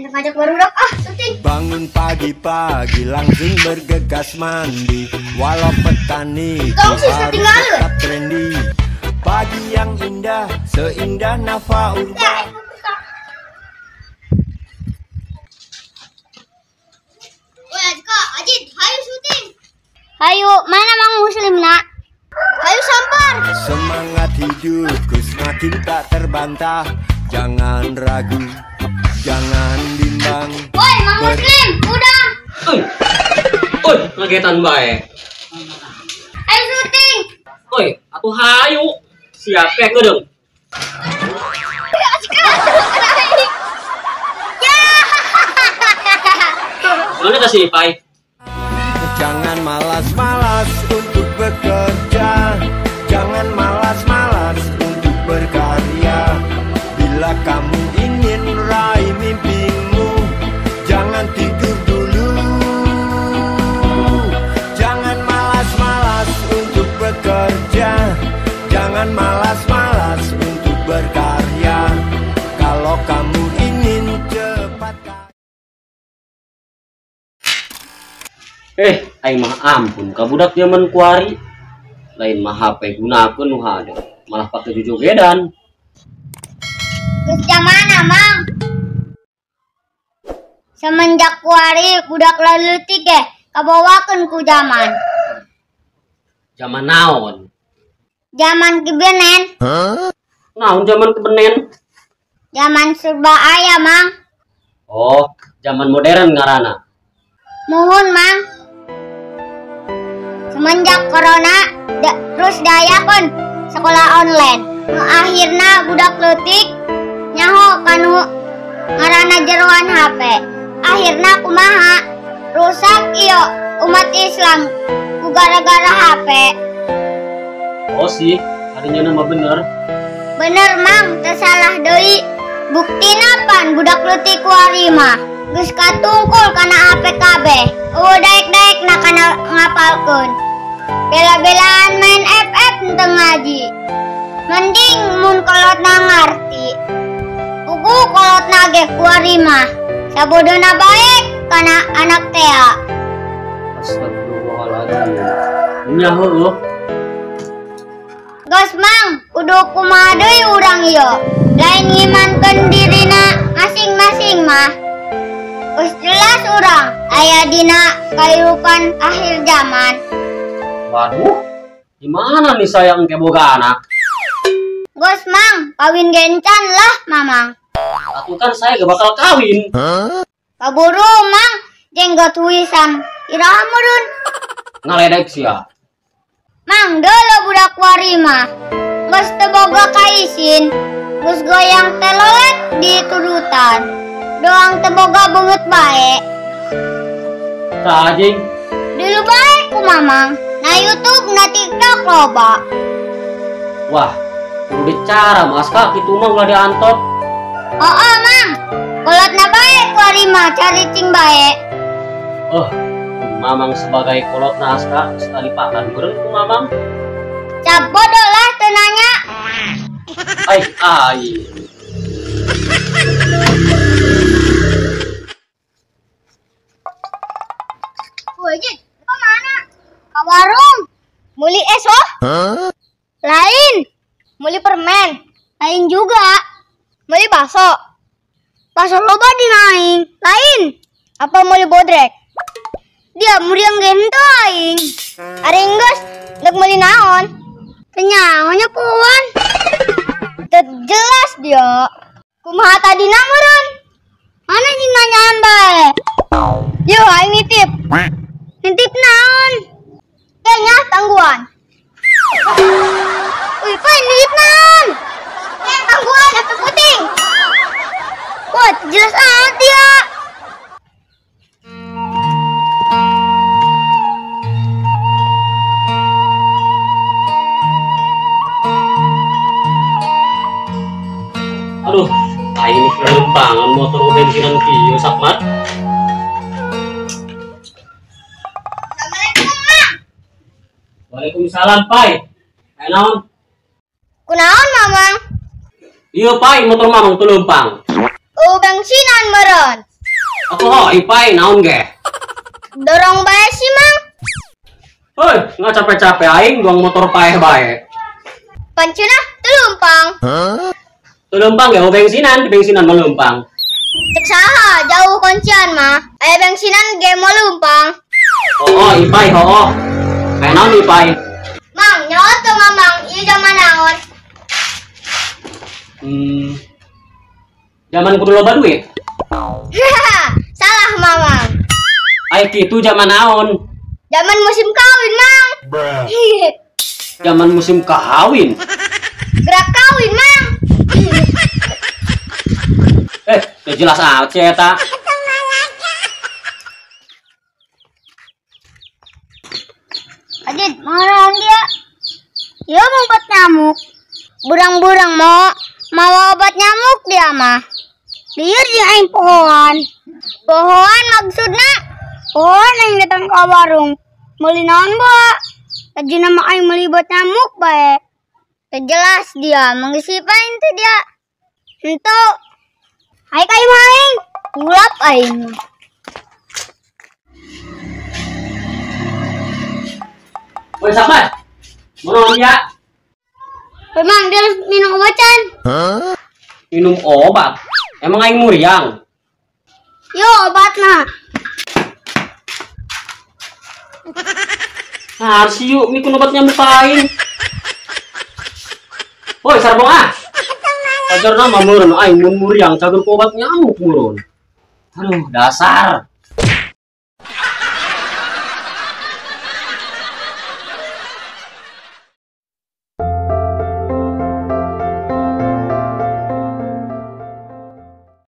Ngajak barudak ah, syuting. Bangun pagi-pagi langsung bergegas mandi. Walau petani ku harus tetap trendy. Pagi yang indah, seindah Nafa Urba. Woi Azka, Ajid, hayu syuting. Hayu, mana Mang Muslim nak? Hayu sampar. Semangat hidupku semakin tak terbantah. Jangan ragu, jangan bimbang. Woi, Mang Muslim, udah. Oi. Oi, ngagetan bae. Ayo syuting. Oi, atuh hayu. Siapa kedeung? Ya. Mana ta si Pai? Jangan malas-malas untuk bekerja. Jangan malas-malas untuk berkarya. Bila kamu ingin raih mimpimu, jangan tidur dulu. Jangan malas-malas untuk bekerja. Jangan malas-malas untuk berkarya. Kalau kamu ingin cepat. Aing mah ampun ka budak zaman kuari. Lain mah HP gunakeun nu hade, malah pake jojogedan. Geus jamana, Mang. Semenjak kuari budak leutik ge kabawakeun ku zaman. Zaman naon? Zaman kebenen. Huh? Naon zaman kebenen? Zaman serba aya, Mang. Oh, zaman modern ngaranna. Muhun, Mang. Semenjak corona terus diayakeun sekolah online. Nu akhirna budak leutik nyaho kanu ngaranna jeroan HP. Akhirna kumaha? Rusak ieu umat Islam ku gara-gara HP. Oh sih, harinya nama bener. Bener, Mang, teu salah deui. Buktina pan budak leutik kuari mah geus katungkul kana HP kabeh. Eueuh daek-daekna kana ngapalkeun. Bela-belaan main FF teu ngaji. Mending mun kolotna ngarti. Pugu kolotna ge kuari mah. Sabodona bae kana anak tea. Astagfirullahaladzim. Nya heueuh. Geus Mang, kudu kumaha deui urang ieu. Lain ngimankeun dirina masing-masing mah. Geus jelas urang aya dina kahirupan akhir zaman. Waduh, gimana nih saya engke boga anak? Geus Mang, kawin gencan lah Mamang. Aku kan saya gak bakal kawin. Huh? Kaburu Mang, jenggot huisan. Iraha meureun. Ngaledek sia. Mang, deuleu budak kuari mah. Geus teu boga kaisin. Geus goyang telolet di turutan. Doang teu boga beungeut bae. Tah jing. Dulu bae ku Mamang. Na YouTube na TikTok loba. Wah, kudu cara mas kak kitu mah ulah diantot. Oh, Mang. Kolotna bae kuari mah cari cing bae. Oh, Mamang sebagai kolotna Aska sekali pakan meureun ku Mamang. Cap bodoh lah teu nanya. Ai ai. Woi, Jin, ke mana? Ke warung. Muli es oh? Huh? Lain. Muli permen. Lain juga. Muli bakso. Bakso loba dinaing. Lain. Apa muli bodrek? Dia muriang gento aing. Ari enggeus deuk meuli naon? Teu nyaho puan. Teu jelas dia. Kumaha tadina meureun? Mana jeung nanyaan bae? Yo aing nitip. Nitip naon? Kayaknya tangguhan. Wih, Pai, nitip naon? Tangguhan atau puting? Wah, jelas amat dia. Aduh, aing ini kelempangan motor bensinan kieu sakmat. Assalamualaikum, Mang. Waalaikumsalam, Pai. Aya naon? Kunaon, Mamang? Iya, Pai, motor Mamang teu leumpang. Oh, bensinan meureun. Aku ho, ipai naon ge? Dorong bae sih, Mang. Hoi, nggak capek-capek aing buang motor paeh bae. Pancuna teu leumpang. Teu leumpang ge bensinan, di bensinan mah leumpang. Cek saha jauh kuncian mah. Aya bensinan ge moal leumpang. Oh, ipai ho. Kayak naon ipai? Mang, nyawa teu Mamang, ieu zaman naon? Zaman kudu loba duit. Salah, Mamang. Aya kitu zaman naon? Zaman musim kawin, Mang. Zaman musim kawin. Gerak kawin, Mang. Teu jelas amat sih eta. Adit, mau naon dia? Ya mau obat nyamuk. Burang-burang mau obat nyamuk dia mah. Lieur jeung aing pohoan. Pohoan maksudna? Pohoan aing datang ke warung. Meuli naon bae? Tajina mah aing meuli obat nyamuk bae. Teu jelas dia, mangisipain teh dia. Henteu. Aing ka imah aing. Kulap aing. Woi, sahabat. Mau naon dia? Memang dia harus minum obat, Chan. Huh? Minum obat? Emang aing muriang? Yo, obatna. Nah, harus yuk mikun obat nyamuk aing. Woi, sarbong ah. Ajarna mah meureun aing mun muriang cager ku obat nyamuk meureun. Aduh, dasar.